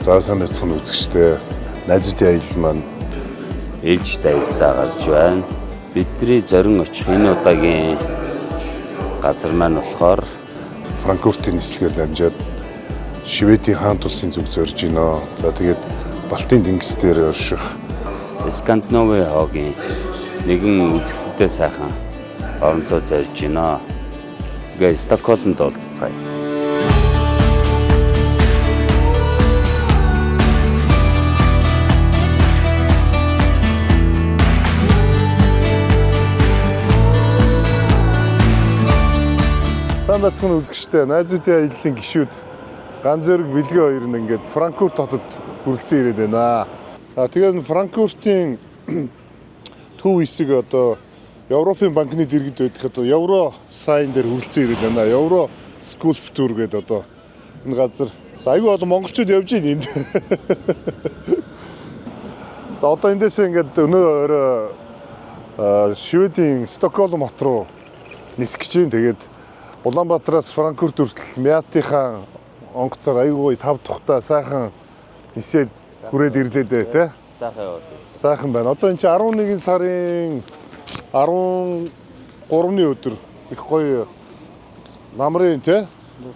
За, сайн байцгаана, үзэгчдээ. Найзуудын аялал маань ээлжит аялалдаа гарч байна. Бидний зорин очих энэ удаагийн газар маань болохоор Франкфуртын нислэгээр дамжаад Шведийн хаант улсын зүг зорж гинэ. За, тэгээд Балтийн тэнгис дээр орших Скандинавын хогийн нэгэн үзэгдэлтэй сайхан орондоо зорж гинэ. Тэгээ Стокгольмд уулзцгаая. Сайн байцгаана, үзэгчдээ. Найзуудын аяллаа гишүүд Ганзөрг Бэлгээ хоёр нь ингээд Франкфурт хотод хүрэлцэн ирээд байна. А тэгээд энэ Франкфуртын төв хэсэг, одоо Европын банкны дэргэд байдаг одоо Евро сайн дээр хүрэлцэн ирээд байна. Евро скульптур гэдэг одоо энэ газар. За, айгүй олон монголчууд явж байна энд. За, одоо эндээсээ ингээд өнөө орой Шведийн Стокгольм хот руу нисэх гэж байна. Тэгээд Улаанбаатараас Франкфурт хүртэл Миатынхаа онгоцоор айгүй гоё тав тухтай сайхан нисээд хүрээд ирлээ дээ, тий. Сайхан яваад. Сайхан байна. Одоо энэ чинь 11 сарын 13-ны өдөр их гоё намрын, тий,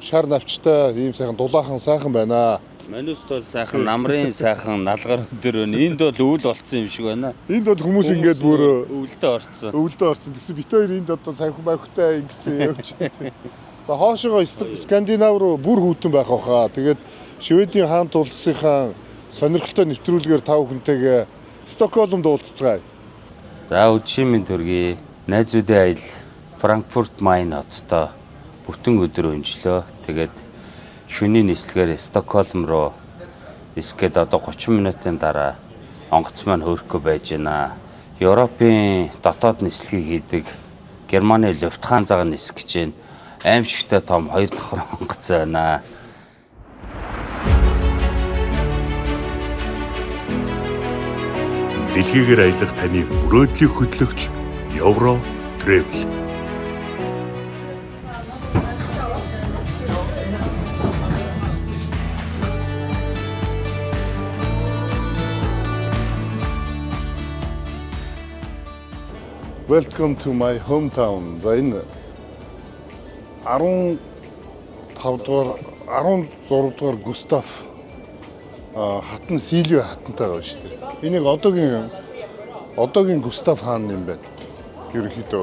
шар навчтай ийм сайхан дулаахан сайхан байна. Мануст бол сайхан намрын сайхан налгар өдөр байна. Энд бол өвөл болцсон юм шиг байна. Энд бол хүмүүс ингээд бүр өвөлдөө орцсон. өвөлдөө орсон. Тэгсэн бит хоёр энд одоо сайхан байхтай ингэсэн явж байна. За, хоошогоо Скандинав руу бүр хүйтэн байх байхаа. Тэгээд Шведийн хаант улсынхаа сонирхолтой нэвтрүүлгээр та бүхэнтэйгээ Стокгольмд уулзцгаая. За, өдрийн мэнд төргий. Найзуудын аялал Франкфурт Майн хоттой бүтэн өдөр өнжлөө. Тэгээд шөнийн нислэгээр Стокгольм руу нисгээд одоо 30 минутын дараа онгоц маань хөөрөхгүй байж байна. Европын дотоод нислэгийг хийдэг Германы Люфтханзагаа нисэх гэж байна. Аимшигтай том хоёр давхар онгоц байна. Дэлхийгээр аялах таны мөрөөдлийг хөтлөгч Euro Travel. Welcome to my hometown. За, энэ 15 дугаар, 16 дугаар Густав хатан Сильвио хатантай байгаа шүү дээ. Энийг одоогийн Густав хаан юм байна. Ерөнхийдөө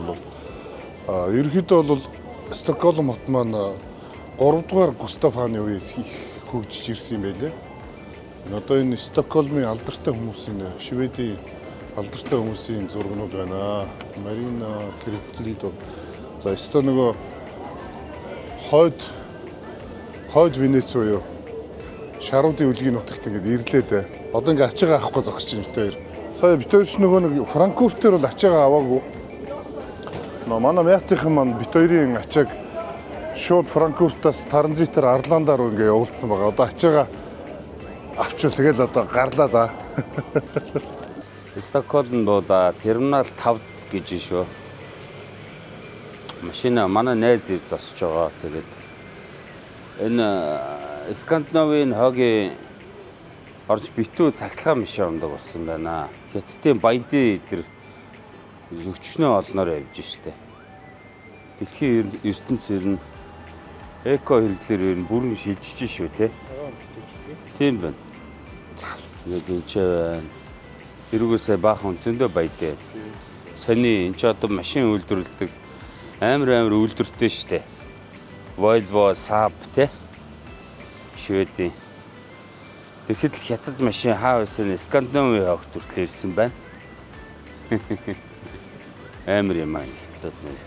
бол Стокгольм хот маань 3 дугаар Густав хааны үеэс их хөгжиж ирсэн юм байлээ. Энэ одоо энэ Стокгольмын алдартай хүмүүсийн, Шведийн алдартай хүмүүсийн зургнууд байна. Марина Криклидо. За, өстой нөгөө хойд Венец буюу шаруудын үлгийн нутагт ингээд ирлээ дээ. Одоо ингээд ачаагаа авахгүй зогсож байна бит хоёр. Сая бит хоёр ч нөгөө нэг Франкфуртээр бол ачаагаа аваагүй. Нөө манай Мятынхан маань бит хоёрын ачааг шууд Франкфуртаас транзитээр Арландаар руу ингээд явуулсан байгаа. Одоо ачаагаа авчвал тэгэл одоо гарлаа да. Стокгольмд бол терминал 5 гэж шүү. Машина манай найз ирд босч байгаа. Тэгээд энэ Скандинавын хогийн орж битүү цахилгаан машин ундаг болсон байна. Хятадын баядын тэр өчнөө олноор явж штэ. Дэлхийн ертөнц ер нь эко хэрэглээр ер нь бүрэн шилжиж шүү, те. Тийм байна. Тэгээд энэ ч байна. Эргүүсээ баахан зөндөө баядээ. Сони энэ ч одоо машин үйлдвэрлэдэг амар амар үйлдвэртэй штэ. Volvo, Saab, те. Шведийн. Тэгэхэд л хятад машин хаа байсан Скандинавын хогт хүртэл ирсэн байна. Амар юм аа хятад нэр.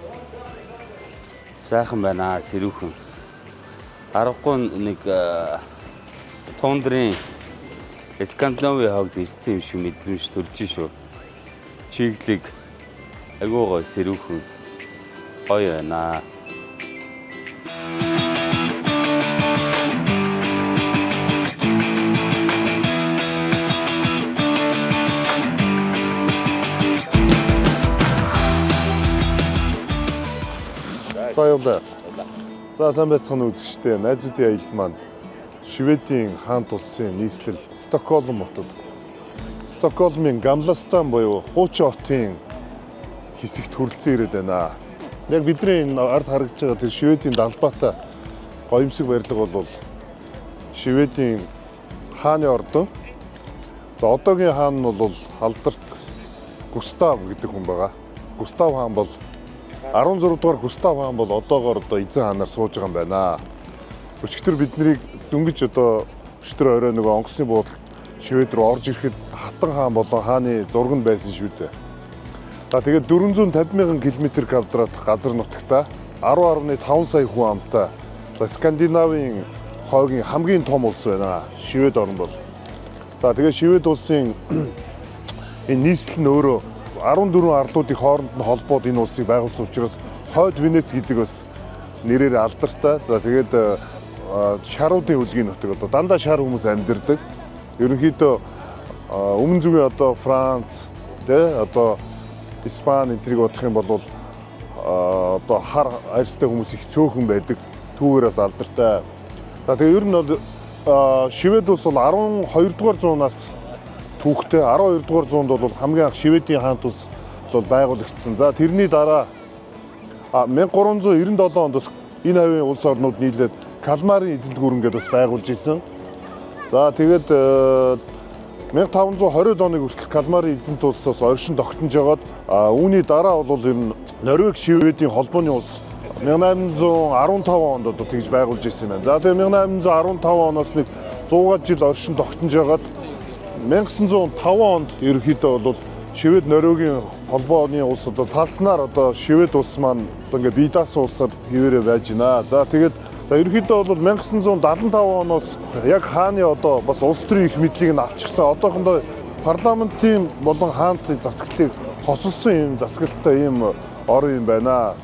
Сайхан байна, сэрүүхэн. Аргагүй нэг тундрын Скандинавын хогд ирсэн юм шиг мэдрэмж төрж шүү. Чиглэг айгуу гоё сэрүүхэн гоё байна. За, явлаа. За, сайн байцгаана, үзэгчдээ. Найзуудын аялал маань Шведийн хаант улсын нийслэл Стокгольм хотод Стокгольмын Гамла Стан буюу Хуучин хотын хэсэгт хүрэлцэн ирээд байна. Яг бидний энэ ард харагдж байгаа тэр Шведийн далбаатай гоёмсог барилга бол Шведийн хааны ордон. За, одоогийн хаан нь бол алдарт Густав гэдэг хүн байгаа. Густав хаан бол 16 дугаар Густав хаан бол одоогоор одоо эзэн хаанаар сууж байгаа юм байна. Өчигдөр биднийг дөнгөж одоо өчигдөр орой нөгөө онгоцны буудалд Швед рүү орж ирэхэд хатан хаан болон хааны зураг нь байсан шүү дээ. За, тэгээд 450 мянган километр квадрат газар нутагтай, 10.5 сая хүн амтай. За, Скандинавын хойгийн хамгийн том улс байна. Швед орн бол. За, тэгээд Швед улсын энэ нийслэл нь өөрөө 14 арлуудын хооронд нь холбоод энэ улсыг байгуулсан учраас Хойд Венец гэдэг бас нэрээр алдартай. За, тэгээд шаруудын хөлгийн нутаг, одоо дандаа шар хүмүүс амьдардаг. Ерөнхийдөө өмнө зүүн одоо Франц тэ одоо Испани энэ тэрийг бодох юм бол одоо хар арьстай хүмүүс их цөөхөн байдаг. Түүгээрээс алдартай. За, тэгээ ер нь бол Швед улс бол 12 дугаар зуунаас түүхтэй. 12 дугаар зуунд бол хамгийн анх Шведийн хаант улс бол байгуулагдсан. За, тэрний дараа 1397 онд бас энэ хавийн улс орнууд нийлээд Калмарын эзэнт гүрэн гэдээ бас байгуулж исэн. За, тэгээд 1520 оныг хүртэл Калмарын эзэнт улсаас оршин тогтнож байгаад, үүний дараа бол ер нь Норвег Шведийн холбооны улс 1815 онд одоо тэгж байгуулж исэн юм байна. За, тэгээд 1815 оноос нэг 100 жил оршин тогтнож байгаад 1905 онд ерөнхийдөө бол Швед Норвегийн холбооны улс одоо цалснаар одоо Швед улс маань одоо ингээ бие даасан улсаар хэвээрээ байж байна. За, тэгээд за ерөнхийдөө бол 1975 оноос яг хааны одоо бас улс төрийн эрх мэдлийг нь авчихсан. Одоохондоо парламентын болон хаантын засаглалыг хосолсон юм засаглалтай ийм орон юм байна.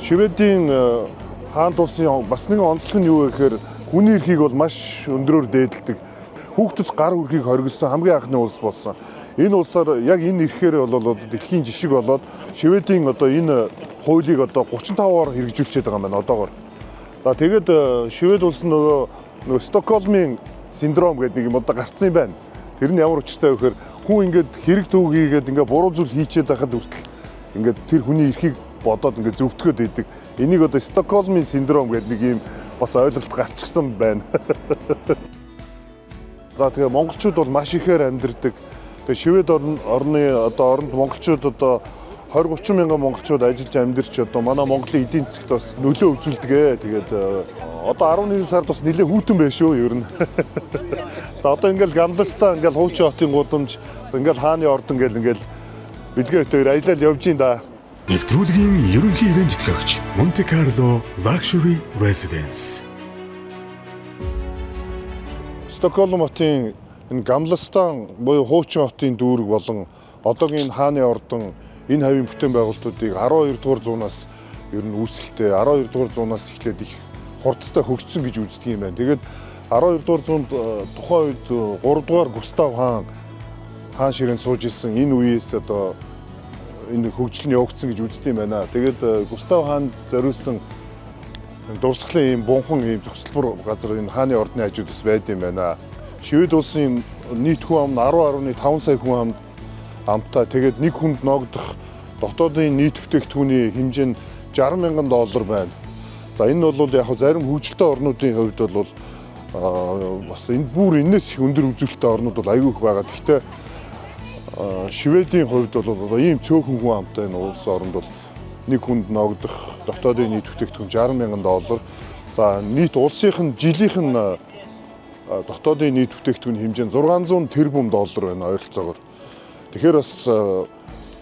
Шведийн хаант улсын бас нэгэн онцлог нь юу вэ гэхээр хүний эрхийг бол маш өндрөөр дээдэлдэг. Хүүхдэд гар хүрхийг хориглосон хамгийн анхны улс болсон. Энэ улсаар яг энэ эрхээр бол одоо дэлхийн жишг болоод Шведийн одоо энэ хуулийг одоо 35-аар хэрэгжүүлчихэд байгаа юм байна одоогор. За, тэгээд Швед улс нь нөгөө Стокгольмын синдром гэдэг нэг юм одоо гарцсан юм байна. Тэр нь ямар учиртай вэ гэхээр хүн ингээд хэрэг төв хийгээд ингээд буруу зүйл хийчээд байхад хүртэл ингээд тэр хүний эрхийг бодоод ингээд зөвтгөөд идэг. Энийг одоо Стокгольмын синдром гэдэг нэг юм бас ойлголт гарчихсан байна. За, тэгээ монголчууд бол маш ихээр амьдардаг. Тэгээ Швед орны одоо оронд монголчууд одоо 20 30 мянган монголчууд ажиллаж амьдарч одоо манай Монголын эдийн засагт бас нөлөө үзүүлдэг ээ. Тэгээд одоо 11 сард бас нэлээ хүйтэн байх шүү ер нь. За, одоо ингээл Гамла Стан, ингээл Хуучин хотын гудамж, ингээл хааны ордон гэл ингээл бэлгээ өтөөр аялал явж ин да. Нэвтрүүлгийн ерөнхий ивээн тэтгэгч Monte Carlo Luxury Residence. Стокгольм хотын энэ Гамла Стан буюу Хуучин хотын дүүрэг болон одоогийн хааны ордон, энэ хавийн бүтээн байгуулалтуудыг 12 дугаар зуунаас ер нь үүсэлтэй, 12 дугаар зуунаас эхлээд их хурдтай хөгжсөн гэж үздэг юм байна. Тэгээд 12 дугаар зуунд тухайн үед 3 дугаар Густав хаан хаан ширээнд сууж исэн энэ үеэс одоо энэ хөгжил нь явагдсан гэж үздэг юм байна. Тэгээд Густав хаанд зориулсан дурсгалын ийм бунхан ийм зогсолбор газар энэ хааны ордны хажууд бас байд юм байна. Швед улсын нийт хүн ам нь 10.5 сая хүн амтай. Тэгээд нэг хүнд ногдох дотоодын нийт бүтээгдэхүүний хэмжээ нь 60 мянган доллар байна. За, энэ бол яг зарим хөгжилтэй орнуудын хувьд бол бас энэ бүр энэс их өндөр үзүүлэлттэй орнууд бол аягүй их байгаа. Гэхдээ Шведийн хувьд бол одоо ийм цөөхөн хүн амтай энэ улс оронд бол нэг хүнд ногдох дотоодын нийт бүтээгдэхүүн 60 мянган доллар. За, нийт улсынх нь жилийнх нь дотоодын нийт бүтээгдэхүүн хэмжээ нь 600 тэрбум доллар байна ойролцоогоор. Тэгэхээр бас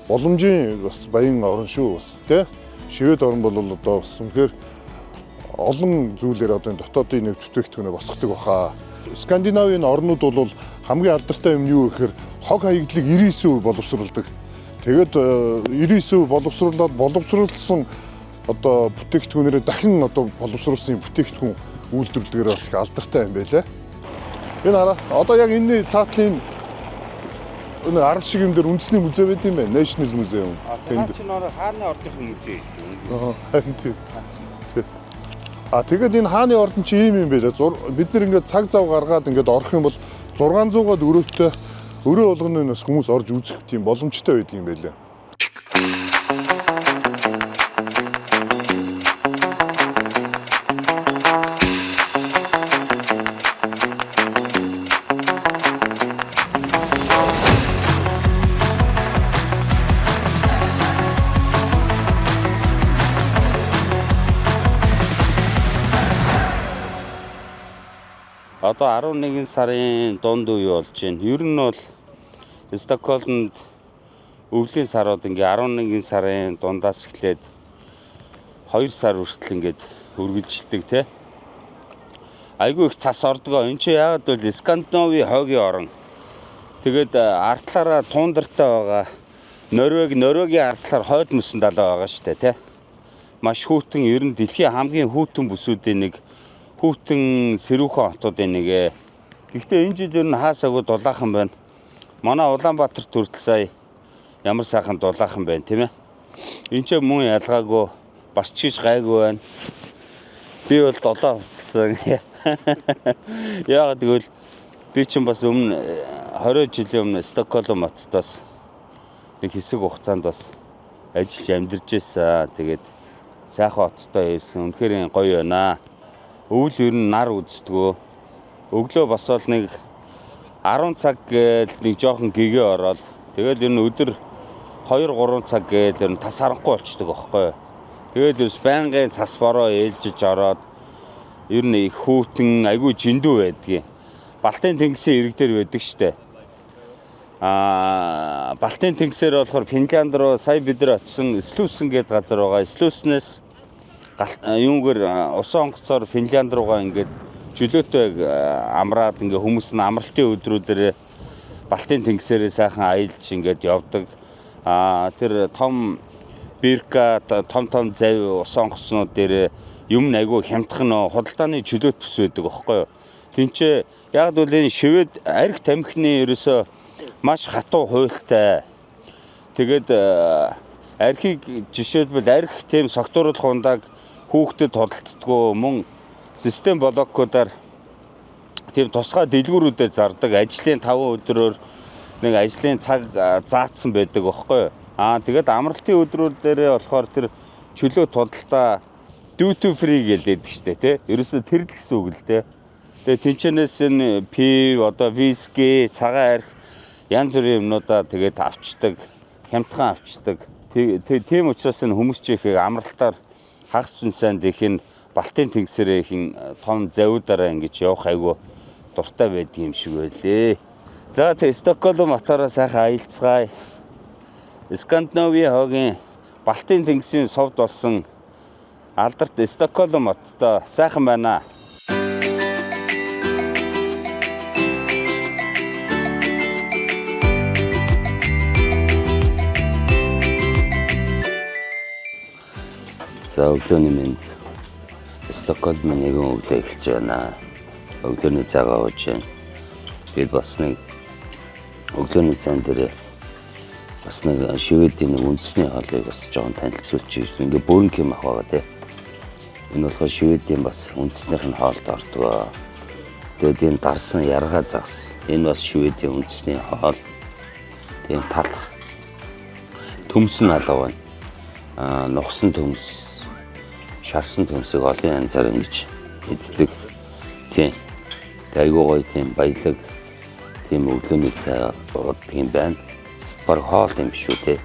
боломжийн бас баян орн шүү бас тий. Швед орн бол одоо бас үнэхээр олон зүйлээр одоо энэ дотоодын нийт бүтээгдэхүүнээ босгодог баха. Скандинавын орнууд бол хамгийн алдартай юм нь юу гэхээр хог хаягдлыг 99% боловсруулдаг. Тэгээд 99% боловсруулад боловсруулсан одоо бүтээгдэхүүнээрээ дахин одоо боловсруулсан бүтээгдэхүүн үйлдвэрлэхээр бас их алдартай юм байлаа. Энэ хараа, одоо яг энэний цаатлын энэ арал шиг юм дээр үндэсний музей байд юм байна. National Museum. А тэр чинь нөр хааны ордын музей. Аа, харин тийм. Тий. А тэгээд энэ хааны ордон чи ийм юм байлаа. Бид нар ингээд цаг зав гаргаад ингээд орох юм бол 600-аад өрөөтэй өрөө болгоно нь бас хүмүүс орж үзэх тийм боломжтой байдаг юм байлаа. Одоо 11 сарын дунд үе болж байна. Ер нь бол Стокгольмд өвлийн сарууд ингээ 11 сарын дундаас эхлээд 2 сар хүртэл ингээд үргэлжилдэг те. Айгүй их цас ордгоо. Энд чинь яагаад бол Скандинавын хойгийн орон. Тэгээд артлаараа туундартай байгаа. Норвегийн артлаар хойд мөсөн далай байгаа штэ те. Маш хүйтэн, ер нь дэлхийн хамгийн хүйтэн бүсүүдийн нэг, хүйтэн сэрүүхэн хотуудын нэг. Гэхдээ энэ жил ер нь хаасаагүй дулаахан байна. Манай Улаанбаатар төрөл сая ямар сайхан дулаахан байна тийм ээ. Энд ч мөн ялгаагүй бас чиж гайгүй байна. Би бол дулаан хувцсан. Яагаад гэвэл би чинь бас өмнө 20 жилийн өмнө Стокгольм хотод бас нэг хэсэг хугацаанд бас ажиллаж амьдарч байсан. Тэгээд сайхан хоттой ирсэн. Үнэхээр гоё байна. Өвөл ер нь нар үздэгөө. Өглөө босоод нэг 10 цаг гээл нэг жоохон гэгээ ороод тэгээд ер нь өдөр 2 3 цаг гээл ер нь тас харанхуй болчдөг аахгүй юу. Тэгээд ерөөс байнгын цас бороо ээлжиж ороод ер нь их хүүтэн айгүй жиндүү байдгийг. Балтын тэнгисийн ирэг дээр байдаг штэ. Аа, Балтын тэнгисээр болохоор Финлянд руу сая бид нар очисон Слүсэн гэдэг газар байгаа. Слүснээс юунгээр усан онгоцоор Финлянд руугаа ингээд чөлөөтэй амраад ингээ хүмүүс нь амралтын өдрүүдээр Балтын тэнгисээрээ сайхан аялж ингээд явдаг. Аа, тэр том бирка том том зав усан онгоцнууд дээр юм айгүй хямдхан нөө худалдааны чөлөөт бүс байдаг аахгүй юу. Тинчээ яг л энэ швед арх тамхины ерөөсөө маш хатуу хуйлтай. Тэгээд архийг жишээлбэл арх тийм согтууруулах ундааг хүүхдэд худалддаггүй, мөн систем блокуудаар тийм тусгай дэлгүүрүүдэд зардаг. Ажлын 5 өдрөөр нэг ажлын цаг заасан байдаг аахгүй юу. Аа, тэгээд амралтын өдрүүд дээрээ болохоор тэр чөлөө худалдаа duty free гэлээд штэ тий. Ерөөсөө тэр л гэсэн үг л дээ. Тэгээд тэнчэнээс энэ пив, одоо виски, цагаан арх янз бүрийн юмнуудаа тэгээд авчдаг, хямдхан авчдаг. Тийм учраас энэ хүмүүс чи их амралтаар хагас бэнсэнд их энэ Балтын тэнгисээрээ их том завиудаараа ингэж явах айгу дуртай байдаг юм шиг байлээ. За тэг Стокгольм хотоороо сайхан аялцгаая. Скандинавийн хойгийн Балтын тэнгисийн сувд болсон алдарт Стокгольм хоттой сайхан байна. За өглөөний мэнд. Стокгольмын нэгэн өглөө эхэлж байна. Өглөөний цагаа ууж байна. Тэгээд бас нэг өглөөний цайн дээр бас нэг Шведийн нэг үндэсний хоолыг бас жоохон танилцуулчих. Ингээ бөөрөнхий юм ах байгаа тий. Энэ болохоор Шведийн бас үндэснийх нь хоолд ордог. Тэгээд энэ дарсан яргаа загас. Энэ бас Шведийн үндэсний хоол. Тэгээд талх. Төмс нь алга байна. Аа, нухсан төмс, шарсан төмсийг олон янзаар ингэж иддэг. Тийм. Тэгээд айгуу гоё тийм баялаг тийм өглөөний цай уудаг юм байна. Баг хоол юм шүү те.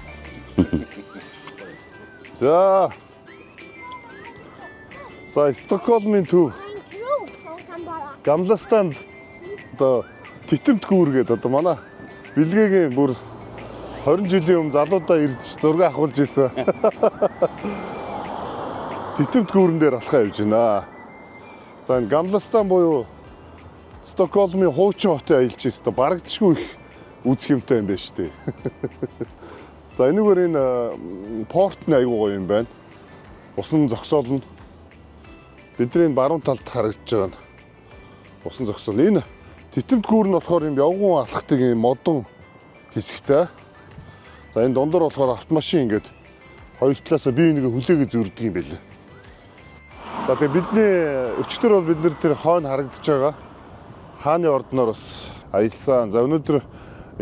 За. За Стокгольмын төв Gamla Stan одоо титэмт гүүр гэдэг одоо манай бэлгээгийн бүр 20 жилийн өмнө залуудаа ирж зураг авахулж ирсэн. Титэмт гүүрэн дээр алхаа явж байна. За энэ Gamla Stan буюу Стокгольмын хуучин хотын аялж өстө барагдшгүй их үзэх юмтай юм байна шүү дээ. За энэгээр энэ порт нь айгуу гоё юм байна. Усан зогсоол нь бидний баруун талд харагдаж байгаа нь усан зогсоол. Энэ титэмт гүүр нь болохоор юм явган алхдаг юм модон хэсэгтэй. За энэ дундор болохоор автомашин ингээд хоёр талаасаа бие нэгэ хүлээгээ зөрдөг юм байлээ. За, тэгээ бидний өчтөр бол бид нэр тэр хойно харагдаж байгаа хааны ордноор бас аялсан. За, өнөөдөр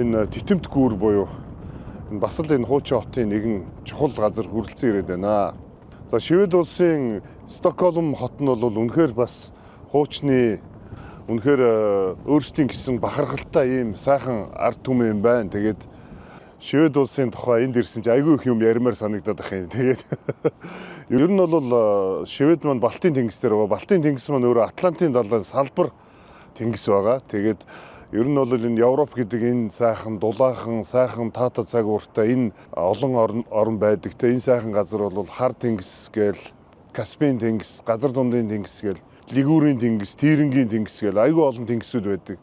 энэ титэмт гүүр буюу энэ бас л энэ хуучин хотын нэгэн чухал газар хүрэлцэн ирээд байна. За, Швед улсын Стокгольм хот нь бол үнэхээр бас хуучны үнэхээр өөрсдийн гэсэн бахархалтай ийм сайхан ард түмэн юм байна. Тэгээд Швед улсын тухай энд ирсэн чи айгүй их юм яримаар санагдаад ах юм. Тэгээд ер нь бол Швед маань Балтийн тэнгис дээр байгаа. Балтийн тэнгис маань өөрөө Атлантын далайн салбар тэнгис байгаа. Тэгээд ер нь бол энэ Европ гэдэг энэ сайхан дулаахан, сайхан таата цаг ууртай энэ олон орн байдаг. Тэ энэ сайхан газар бол хар тэнгис гээл, Каспийн тэнгис, газар дундын тэнгис гээл, Лигурийн тэнгис, Тирэнгийн тэнгис гээл айгүй олон тэнгисүүд байдаг.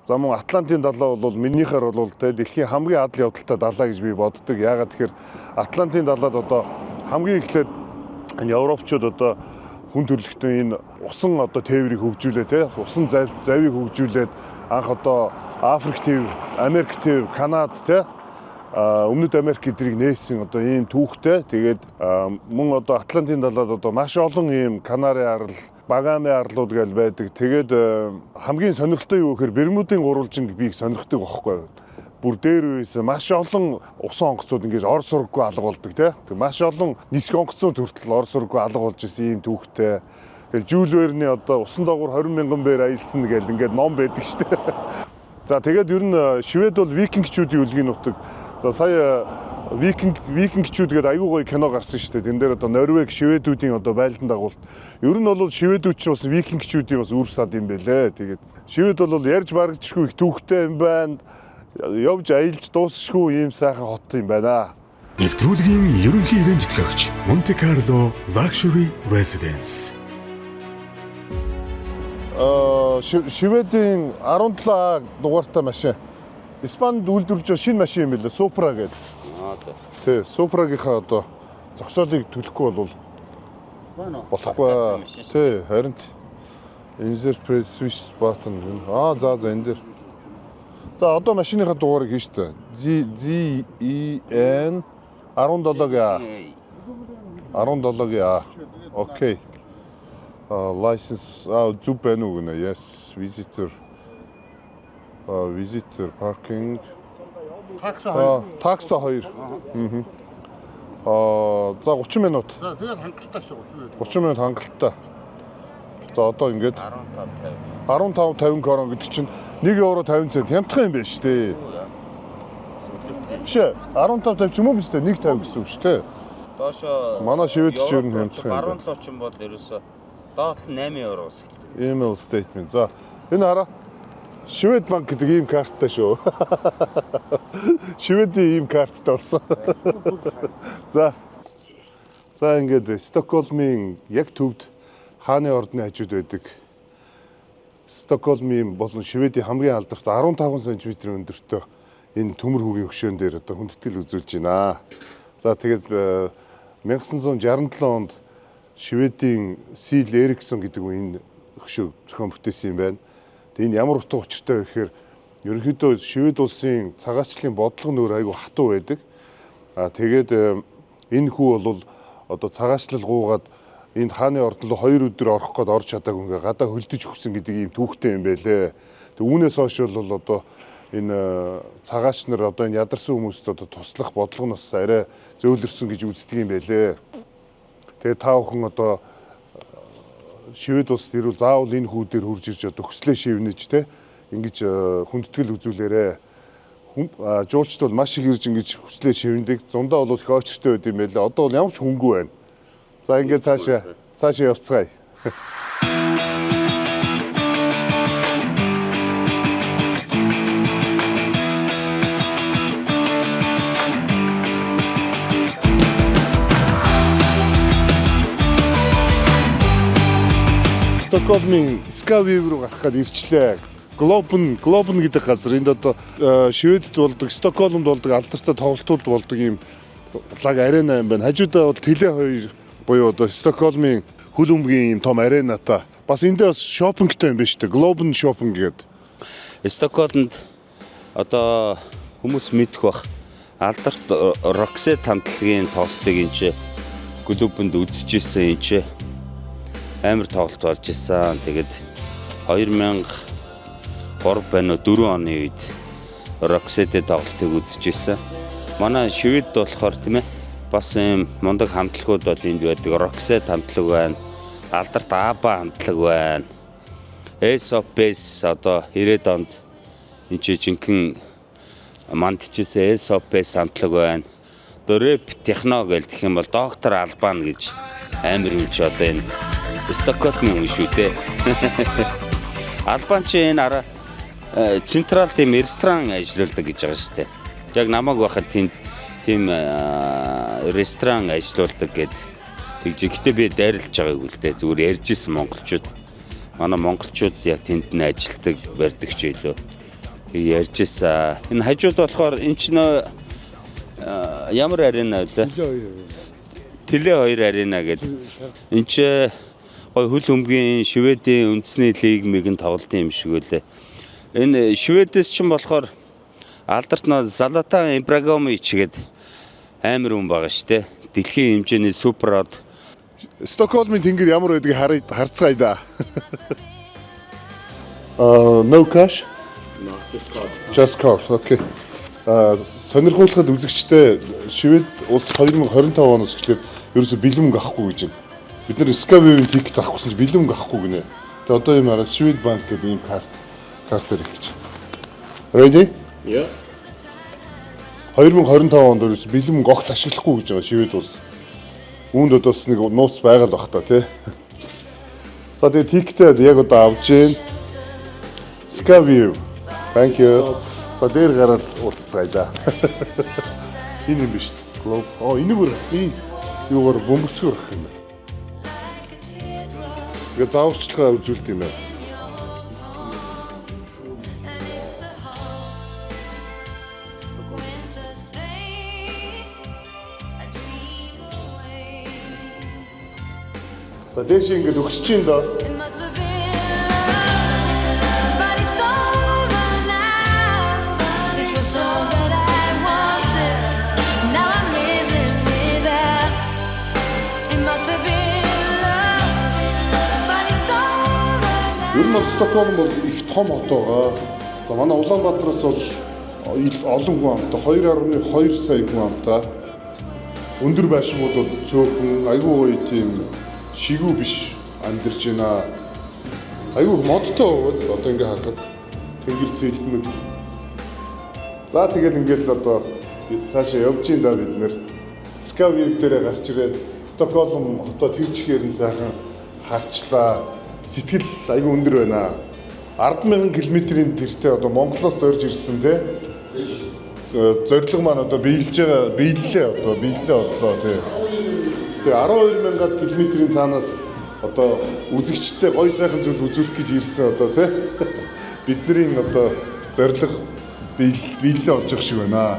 За, мөн Атлантын далай бол минийхээр бол тэ дэлхийн хамгийн адал явдалтай далай гэж би боддог. Яагаад тэгэхээр Атлантын далайд одоо хамгийн эхлээд энэ европчууд одоо хүн төрөлхтөн энэ усан одоо тээврийг хөгжүүлээ, те, усан завийг хөгжүүлээд анх одоо Африк төв, Америк төв, Канад, те, Өмнөд Америк эдрийг нээсэн одоо ийм түүхтэй. Тэгээд мөн одоо Атлантын далайд одоо маш олон ийм Канарын арал, Багамын арлууд гэж байдаг. Тэгээд хамгийн сонирхолтой юу гэхээр Бермудын гурвалжинг би их сонирхдаг байхгүй юу? Бүр дээр үеэс маш олон усан онгоцууд ингэж ор сурггүй алга болдог, тий. Маш олон нисэх онгоцон төртөл ор сурггүй алга болж исэн ийм түүхтэй. Тэгэл Жюль Верний одоо усан доогуур 20 мянган бээр аялсан гэл ингээд ном байдаг шүү дээ. За, тэгээд ер нь Швед бол викингчүүдийн үлгийн нутаг. За, сая викингчүүд гэдэг айгүй гоё кино гарсан шүү дээ. Тэн дээр одоо Норвег, шведүүдийн одоо байлдан дагуулт. Ер нь бол шведүүд ч бас викингчүүдийн бас үр сад юм бэлээ. Тэгээд Швед бол ярьж барагчгүй их түүхтэй юм байна. Явж аялж дуусшгүй ийм сайхан хот юм байна. Нэвтрүүлгийн ерөнхий ивээн тэтгэгч Monte Carlo Luxury Residence. Шведийн 17 дугаартай машин. Испанид үйлдвэрлэж байгаа шинэ машин юм билээ. Supra гэдэг. Аа, за. Тий, Supra-гийнхаа одоо зогсоолыг төлөхгүй бол болохгүй. Машин шүү. Тий, харин insert press switch button. Аа, за, энэ дээр. За, одоо машиныхаа дугаарыг хийн штэ. Z Z E N 17-гийн А. 17-гийн А. Okay. А, license а зүг байна уу гэнэ? Yes, visitor. А, visitor parking. Такса. А, такса 2. Аа, за, 30 минут. За, тэгээд хангалттай шүү, 30 минут. 30 минут хангалттай. За, одоо ингээд 15 50. 15 50 крон гэдэг чинь 1 евро 50 цент хямдхан юм байна шүү дээ. Биш ээ. 15 50 ч юм уу биз дээ, 1 50 гэсэн үг шүү дээ. Доошо Манай шивэд ч ер нь хямдхан юм байна. Баруун талд ч бол ерөөсө доод тал 8 евроос эхэлдэг. Email statement. За, энэ хараа. Швед банк гэдэг ийм карттай шүү. Шведийн ийм карттай болсон. За. За, ингээд Стокгольмын яг төвд хааны ордны хажууд байдаг. Стокгольмын болон Шведийн хамгийн алдартай 15 см өндөртөө энэ төмөр хүүгийн хөшөөн дээр одоо хүндэтгэл үзүүлж байна. За, тэгээд 1967 онд Шведийн Сил Эриксон гэдэг хүн энэ хөшөөг зохион бүтээсэн юм байна. Тэгээ энэ ямар утга учиртай вэ гэхээр ерөнхийдөө Швед улсын цагаачлалын бодлого нөр айгүй хатуу байдаг. А тэгээд энэ хүү бол одоо цагаачлал гуугаад энд хааны ордон руу 2 өдөр орох гээд орж чадаагүй ингээ гадаа хөлдөж өгсөн гэдэг ийм түүхтэй юм байлээ. Тэг үүнээс хойш бол одоо энэ цагаач нар одоо энэ ядарсан хүмүүст одоо туслах бодлого нь бас арай зөөлрсөн гэж үздэг юм байлээ. Тэгээ та бүхэн одоо Швед улсад ирвэл заавал энэ хүү дээр хурж ирж одоо хөслөө шивнэж те ингэж хүндэтгэл үзүүлээрэ. Жуулчд бол маш их ирж ингэж хүслээ шивнэдэг. Зундаа бол их очиртой байд юм байлээ. Одоо бол ямар ч хүнгүй байна. За, ингээд цаашаа явцгаая. Стокгольмын Скавив руу гарах гээд ирчлээ. Глобен гэдэг газар энд одоо Шведэд болдог, Стокгольмд болдог алдартай тоглолтууд болдог ийм лаг арена юм байна. Хажуудаа бол Теле 2 буюу одоо Стокгольмын хөл өмгийн ийм том аренатай. Бас эндээ бас shopping тай юм байна шүү дээ. Глобен shopping гэдэг. Стокгольмд одоо хүмүүс мэдэх бах. Алдарт Roxette хамтлагийн тоглолтыг энэ чи Глобенд үзэж исэн энэ чи. Амар тоглолт болж исэн. Тэгээд 2003 байна уу 4 оны үед Roxette тоглолтыг үзэж исэн. Манай Швед болохоор, тийм ээ, бас юм мундаг хамтлагууд бол энд байдаг. Roxette хамтлаг байна. Алдарт ABBA хамтлаг байна. Ace of Base, одоо 90-ад онд энэ чи жинхэнэ мандчихсан Ace of Base хамтлаг байна. Одоо рэп, техно гэж гэх юм бол Доктор Албан гэж амар юм чи одоо энэ Стокгольмын хүн шүү дээ. Албан чи энэ араа централ тийм ресторан ажиллаулдаг гэж байгаа шүү дээ. Яг намайг байхад тэнд тийм ресторан ажиллаулдаг гэд тэгж. Гэхдээ би дайрлаж байгаагүй л дээ. Зүгээр ярьж исэн монголчууд. Манай монголчууд яг тэнд нь ажилтдаг, барьдаг ч илүү. Тэг ярьж исэн. Энэ хажууд болохоор энэ ч нөө ямар арена вэ? Теле 2 арена гэд. Энд чи гой хөл хөмбөгийн Шведийн үндэсний лиг мигэн тоглолтын юм шиг үлээ. Энэ Шведээс ч юм болохоор алдарт нөө Златан Ибрагимович гэд амар хүн байгаа шүү дээ. Дэлхийн хэмжээний супер од. Стокгольмын тэнгэр ямар байдгийг харъя, харцгаая да. No cash? Just card. Okay. Сонирхуулахад үзэгчтэй, Швед улс 2025 оноос эхлээд ерөөсө бэлэн мөнгө авахгүй гэж байна. Бид нар Scaview-ийн ticket авах гэсэн чинь бэлэн мөнгө авахгүй гинэ. Тэгээ одоо юм араа Swedbank гэдэг ийм картаар ирэх гэж. Ready? Yeah. 2025 онд ерөөсө бэлэн мөнгө огт ашиглахгүй гэж байгаа Швед улс. Үүнд одоо бас нэг нууц байгаа л бах та, тий. За, тэгээ ticket ээ яг одоо авч гин. Scaview. Thank you. За, дээр гараад уулзцгаая да. Энэ юм биш үү? Globe. Оо, энийг бүр энэ юугаар бөмбөрцгөр авах юм байна. Тэгээ зааварчилгаа үзүүлт юм байна. And it's a hot winter's day. I dream away. За, дээш ингээд өгсөж чинь доо. It must have been love, but it's over now. It was all that I wanted. Now I'm living without. It must have been love, but it's over now. Ер нь бол Стокгольм бол их том хот байгаа. За, манай Улаанбаатараас бол олон хүн амтай, 2.2 сая хүн амтай. Өндөр байшингууд бол цөөхөн, айгүй гоё тийм шигүү биш амьдарч байна. Айгүй их модтой байгаа. Одоо ингээ харахад тэнгэр цэлмэг. За, тэгээд ингээл одоо цаашаа явж ийн да бид нэр. Scaview дээрээ гарч ирээд Стокгольм хотоо тэр чигээр нь сайхан харчлаа. Сэтгэл айгүй өндөр байна. 10,000 км-ийн тэртээ одоо Монголоос зорж ирсэн, те. Зорилго маань одоо биелж байгаа, биеллээ, одоо биеллээ боллоо, тий. Тэгээ 12 мянган километрийн цаанаас одоо үзэгчтэй гоё сайхан зүйл үзүүлэх гэж ирсэн одоо, тий. Бидний одоо зорилго биеллээ болж байгаа шиг байна.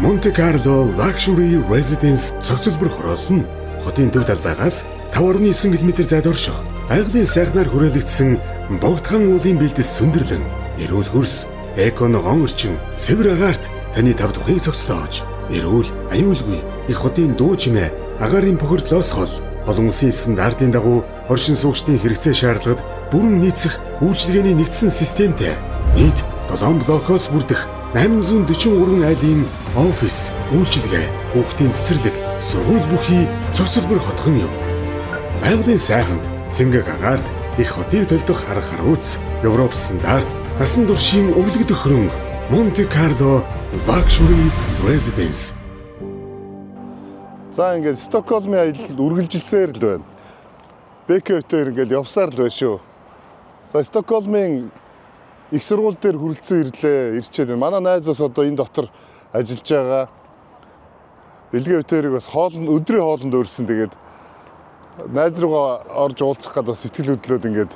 Monte Carlo Luxury Residence цогцлбор хороолол нь хотын төв талбайгаас 5.9 км зайд орших байгалийн сайхнаар хүрээлэгдсэн богдхан уулын бэлдэс сүндэрлэн эрүүл хөрс, эко ногоон орчин, цэвэр агаарт таны тав тухыг цогцлоож, эрүүл, аюулгүй их хотын дуу чимээ, агаарын бохирдлоос хол олон улсын стандартын дагуу оршин суугчдын хэрэгцээ шаардлагад бүрэн нийцэх үйлчилгээний нэгдсэн системтэй нийт 7 блокоос бүрдэх 843 айлын офис, үйлчилгээ, хүүхдийн цэцэрлэг, сургууль бүхий цогцлбор хотхон юм. Байгалийн сайханд, цэнгэг агаарт их хотыг төлдөх арга харууц, Европ стандарт, насан туршийн өвлөгдөх хөрөнгө, Monte Carlo Luxury Residence. За, ингээд Стокгольмын аялал үргэлжилсээр л байна. Бэкэ хоёр ингээд явсаар л байна шүү. За, Стокгольмын их сургууль дээр хүрэлцэн ирлээ. Ирчээд байна. Манай найз бас одоо энэ дотор ажиллаж байгаа. Бэлгээ битэрийг бас хоолнд, өдрийн хоолнд өрсөн. Тэгээд найз руугаа орж уулзах гээд бас сэтгэл хөдлөөд ингээд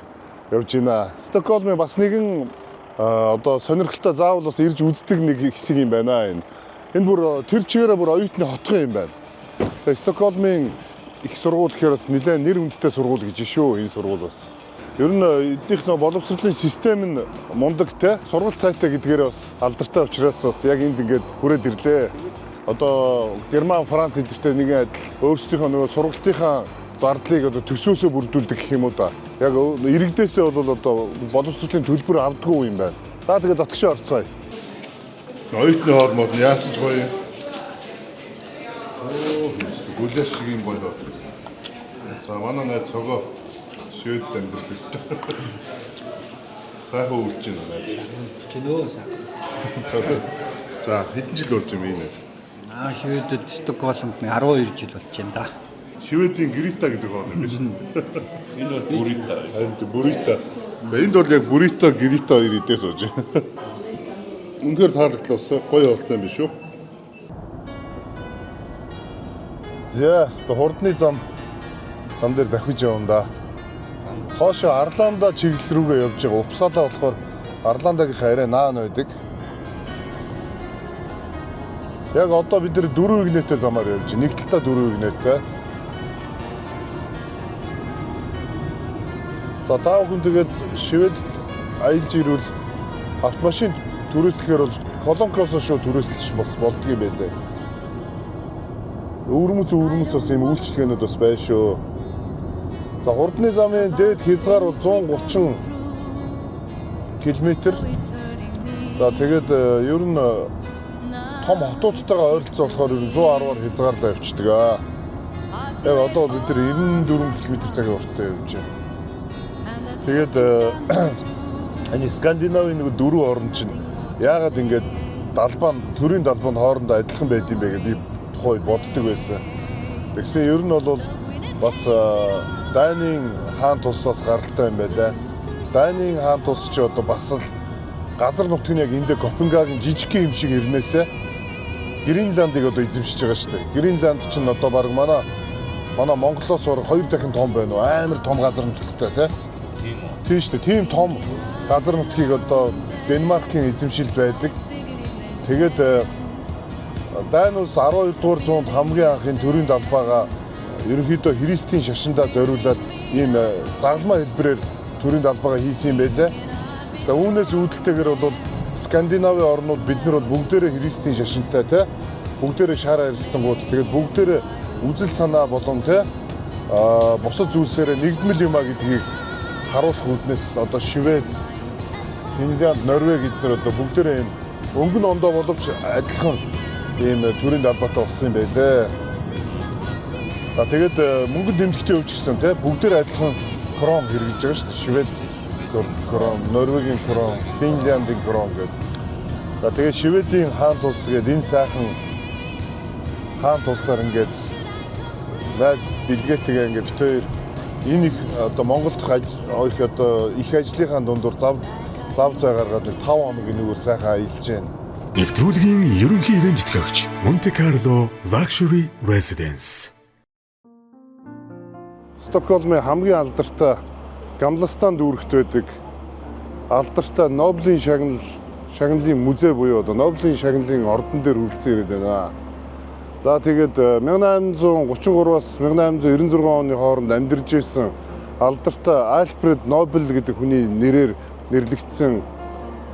явж байна. Стокгольмын бас нэгэн одоо сонирхолтой, заавал бас ирж үздэг нэг хэсэг юм байна энэ. Энэ бүр тэр чигээрээ бүр оюутны хотхон юм байна. Тэгээ Стокгольмын их сургууль гэхээр бас нэлээд нэр хүндтэй сургууль гэж шүү энэ сургууль бас. Ер нь эднийх нөө боловсролын систем нь мундагтай, сургалт сайтай гэдгээр бас алдартай учраас бас яг энд ингээд хүрээд ирлээ. Одоо Герман, Франц эдэртэй нэгэн адил өөрсдийнхөө нөгөө сургалтынхаа зардлыг одоо төсөөсөө бүрдүүлдэг гэх юм уу да. Яг иргэдээсээ бол одоо боловсролын төлбөр авдаггүй юм байна. За тэгээд дотгошоо орцгоё. Оюутны хоол мод яасан ч гоё юм. Оо, гүлэш шиг юм гоё. За манай найз цогоо шведэд амьдардаг. Сайхан үлж байна найз. Чинөө сайхан. За хэдэн жил болж юм энэ найз? Аа Шведэд Стокгольмд нэг 12 жил болж байна да. Шведийн Грита гэдэг хоол юм биш үү? Энэ бол буррито. Энд буррито. За энд бол яг буррито, грита хоёр идээ сууж байна. Үнэхээр таалагдлаа бас гоё хоолтой юм биш үү? За, хурдны зам дээр давхиж явна да. Хоошо Арланда чиглэл рүүгээ явж байгаа. Упсалаа болохоор Арландагийнхаа арай наан байдаг. Яг одоо бид нар 4 игнэтэй замаар явж байна. Нэг талдаа 4 игнэтэй. За та бүхэн тэгээд Шведэд аялж ирвэл автомашин түрээслэхээр бол Колонкоос шууд түрээслэж бас болдго юм байлээ. Өвөрмөц бас ийм үйлчилгээнүүд бас байна шүү. За хурдны замын дээд хязгаар бол 130 км. За тэгээд ер нь том хотуудтайгаа ойролцоо болохоор ер нь 110-аар хязгаарлаа явчихдаг аа. Яг одоо бид нар 94 км цагийн уртсан явж байна. Тэгээд энэ Скандинавын нэг дөрвөн орн чинь яагаад ингэж далбаа төрийн далбаа нь хоорондоо адилхан байд юм бэ гэж би тухайд боддог байсан. Тэгсэн ер нь бол бас Данийн хаан тулсаас гаралтай юм байлаа. Данийн хаан тулс чи одоо бас л газар нутгийн яг эндээ Копенгаген жижигхэн юм шиг ирнээсээ Гренландыг одоо эзэмшиж байгаа шүү дээ. Гренланд чинь одоо баг манай Монголоос бараг 2 дахин том байна уу? Амар том газар нутагтай тий. Тийм үү? Тийм шүү дээ. Тийм том газар нутгийг одоо Денмаркийн эзэмшилд байдаг. Тэгээд Дани улс 12 дугаар зуунд хамгийн анх энэ төрийн далбаагаа ерөнхийдөө христийн шашиндаа зориулаад ийм загалмай хэлбэрээр төрийн далбаагаа хийсэн юм байлээ. За үүнээс үүдэлтэйгээр бол Скандинавын орнууд бид нар бол бүгдээрээ христийн шашинтай тий. Бүгдээрээ шар арьстангууд тэгээд бүгдээрээ үзэл санаа болон тий бусад зүйлсээрээ нэгдмэл юм а гэдгийг харуулах үүднээс одоо Швед, Финлянд, Норвеги гэднэр одоо бүгдээрээ ийм өнгөн ондоо боловч адилхан ийм төрийн далбаатай болсон юм байлээ. За тэгээд мөнгөнд нэмэгдэлтэй явж гисэн тий бүгдээрээ адилхан крон хэрэглэж байгаа шүү дээ. Швед крон, Норвегийн крон, Финляндийн крон гэдэг. За тэгээд Шведийн хаан тулс гэдэг энэ сайхан хаан тулсаар ингээд найз бэлгээтэйгээ ингээд бит хоёр энэ их одоо Монголд их одоо их ажлынхаа дундуур зав зай гаргаад 5 хоног энэгээр сайхан аялж байна. Нэвтрүүлгийн ерөнхий ивээн тэтгэгч Monte Carlo Luxury Residence. Стокгольмын хамгийн алдартай Гамластан дүүрэгт байдаг алдартай Нобелийн шагналын музей буюу одоо Нобелийн шагналын ордон дээр хүрэлцэн ирээд байна. За тэгээд 1833-аас 1896 оны хооронд амьдарч исэн алдартай Альфред Нобель гэдэг хүний нэрээр нэрлэгдсэн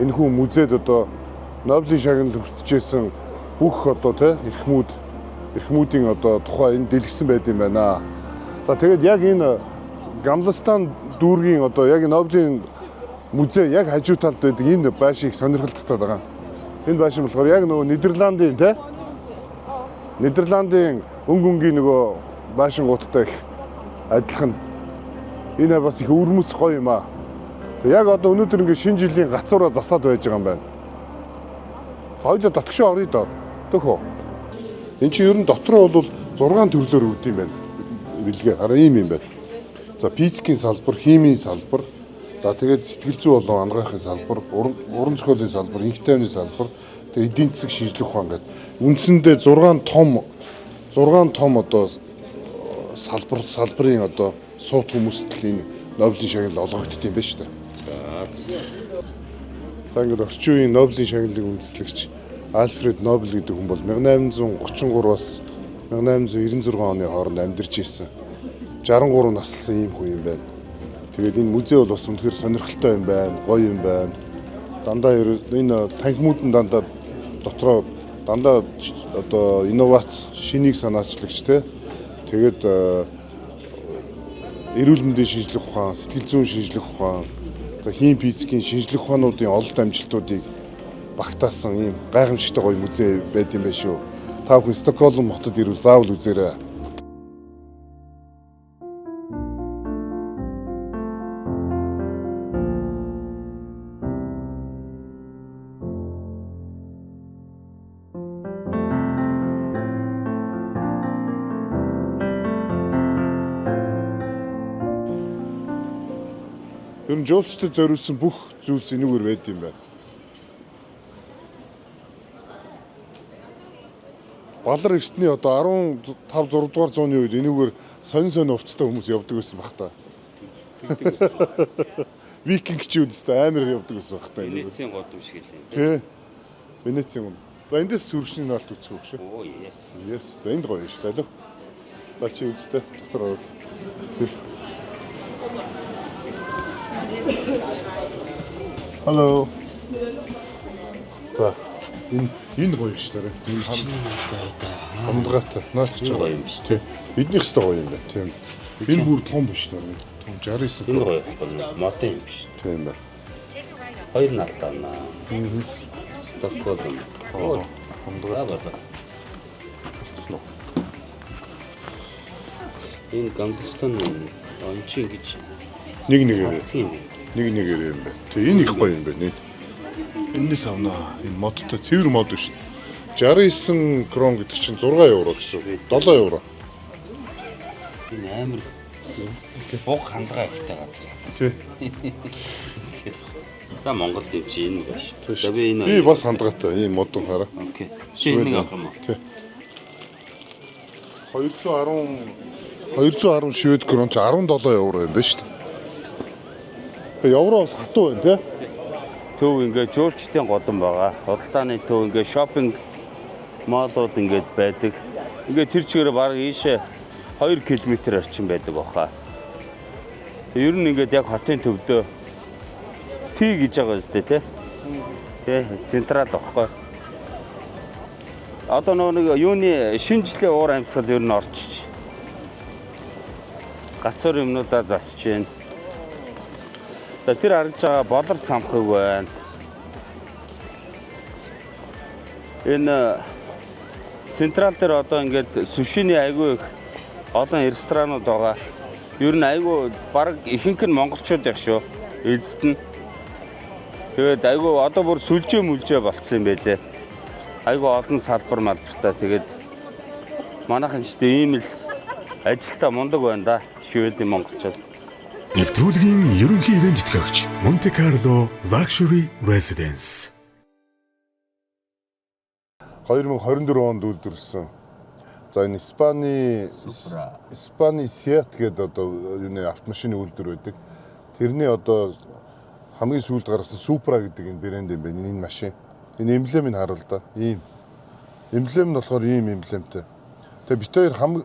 энэхүү музейд одоо Нобелийн шагнал хүртэж бүх одоо тий эрхмүүдийн одоо тухай энэ дэлгэсэн байд юм байна. За тэгээд яг энэ Гамластан дүүргийн одоо яг Нобелийн музей яг хажуу талд байдаг энэ байшинг сонирхолтой байгаа. Энэ байшин болохоор яг нөгөө Нидерландын тий Нидерландын өнгө өнгийн нөгөө байшингуудтай их адилхан. Энэ бас их өвөрмөц гоё юм аа. Яг одоо өнөөдөр ингээ шинэ жилийн гацаараа засаад байж байгаа юм байна. Хоёулаа дотгошоо оръё доо. Төхөө. Энд чинь ер нь дотроо бол 6 төрлөөр өгд юм байна. Бэлгээ хараа ийм юм байна. За физикийн салбар, химийн салбар, за тэгээд сэтгэл зүй болон анагаахын салбар, уран зохиолын салбар, инх тайвны салбар, тэгээд эдийн засаг шинжлэх ухаан гэдэг. Үндсэндээ 6 том одоо салбарын одоо суут хүмүүст л энэ Нобелийн шагнал олгогддог юм байна шүү дээ. За ингээд орчин үеийн Нобелийн шагналыг үндэслэгч Альфред Нобель гэдэг хүн бол 1833-аас 1896 оны хооронд амьдарч ирсэн. 63 наслсан ийм хүн юм байна. Тэгээд энэ музей бол бас үнэхээр сонирхолтой юм байна, гоё юм байна. Дандаа энэ танхимууд нь дандаа дотроо дандаа одоо инновац, шинийг санаачлагч те. Тэгээд Эрүүл мэндийн шинжлэх ухаан, сэтгэл зүйн шинжлэх ухаан, за хим физикийн шинжлэх ухаануудын ололт амжилтуудыг багтаасан ийм гайхамшигтай гоё музей байд юм байна шүү. Та бүхэн Стокгольм хотод ирвэл заавал үзээрэй. Ер нь жуулчдад зориулсан бүх зүйлс энэгээр байд юм байна. Балар эртний одоо 15 6 дугаар зууны үед энэгээр сонь сонь увцтай хүмүүс явдаг байсан бах та. Викингчүүд өстой амар явдаг байсан бах та энэгээр. Венецийн гудам шиг л юм. Тэ. Венецийн юм. За эндээс сүршний наалт үзэх үү шүү. Оо yes. Yes. За энд гоё шүү дээ. Алив. За чи үзтээ дотор ороод. Тэр. Hello. За энэ энэ гоё шүү дээ. Энэ хамдгаатай. Наач ч гоё юм биш. Тий. Эднийх ч гоё юм байна. Тийм. Энэ бүр том биш дээ. Том 69. Энэ гоё байхгүй модын юм биш. Тийм байна. Хоёр налдаа наа. Стокгольм. Аа. Хамдгаа болоо. Болсон уу? Энэ Гангстон ончин гэж Нэг нэгээр. тийм юм. Нэг нэгээр юм байна. Тэг энэ их гоё юм байна. Энэс авнаа. Энэ модтой цэвэр мод биш. 69 крон гэдэг чинь 6 евро гэсэн үг. 7 евро. Энэ амар буг хандгаа ихтэй газар. Тий. За Монголд юм чи энэ гоё шүү дээ. За би энэ Би бас хандгаатай ийм модон хараа. Окей. Чи энийг авах юм уу? Тий. 210 210 швед крон чи 17 евро юм байна шүү дээ. Евро бас хатуу байна тий. Төв ингээд жуулчдын годом байгаа. Худалдааны төв ингээд шопинг моллууд ингээд байдаг. Ингээд тэр чигээр бараг ийшээ 2 км орчим байдаг баха. Тэг ер нь ингээд яг хотын төвдөө Т гэж байгаа юм зү тэ. Тэ централ багхгүй. Одоо нөгөө нэг юуны шинэ жилийн уур амьсгал ер нь орчиж. Гацуур юмнуудаа засч байна. За тэр харагдж байгаа болор цамхаг байна. Энэ централ дээр одоо ингээд сушиний айгүй их олон ресторанууд байгаа. Ер нь айгүй баг ихэнх нь монголчууд байх шүү. Эцэст нь. Тэгээд айгүй одоо бүр сүлжээ мүлжээ болцсон юм байлээ. Айгүй олон салбар малбартай. Тэгээд манайхан ч тийм ийм л ажилтаа мундаг байна да. Шведийн монголчууд. Нэвтрүүлгийн ерөнхий ивент тэтгэгч Monte Carlo Luxury Residence. 2024 онд үйлдвэрлэсэн. За энэ Испани Испани Seat гэдэг одоо юуны автомашины үйлдвэр байдаг. Тэрний одоо хамгийн сүүлд гаргасан Supra гэдэг энэ брэнд юм байна. Энэ машин. Энэ эмблемийг харуул да. Ийм. Эмблем нь болохоор ийм эмблемтэй. Тэгээ бит хоёр хам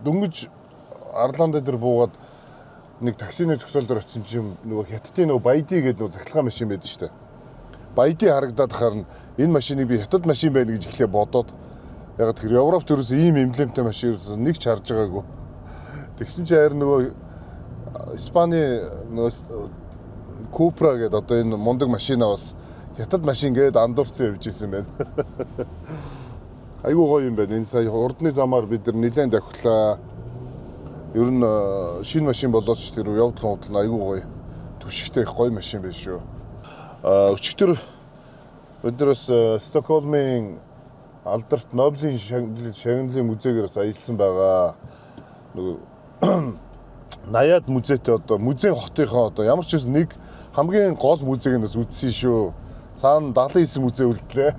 дөнгөж Арланда дээр буугаад нэг таксины зогсоол дээр очисон чинь нөгөө хятадын нөгөө Баяди гэдэг нөгөө цахилгаан машин байдаг шүү дээ. Баяди харагдаад харна энэ машиныг би хятад машин байна гэж эхлээ бодоод яг тэр Европт ерөөсөө ийм эмблемтэй машин ерөөсөө нэг ч харж байгаагүй. Тэгсэн чинь харин нөгөө Испани нөгөө Cupra гэдэг одоо энэ мундаг машина бас хятад машин гээд андуурсан явж исэн байна. Айгуу гоё юм байна. Энэ сая урдны замаар бид нар нэлээд давхлаа. Ер нь шинэ машин болоод ч тэр явдал худал нь айгуу гоё. Түшигтэй их гоё машин байна шүү. Өчигдөр бид нар бас Стокгольмын алдарт Нобелийн шагналын музейгээр бас аялсан байгаа. Нөгөө 80-аад музейтэй одоо музей хотынхоо одоо ямар ч байсан нэг хамгийн гол музейг нь бас үзсэн шүү. Цаана 79 музей үлдлээ.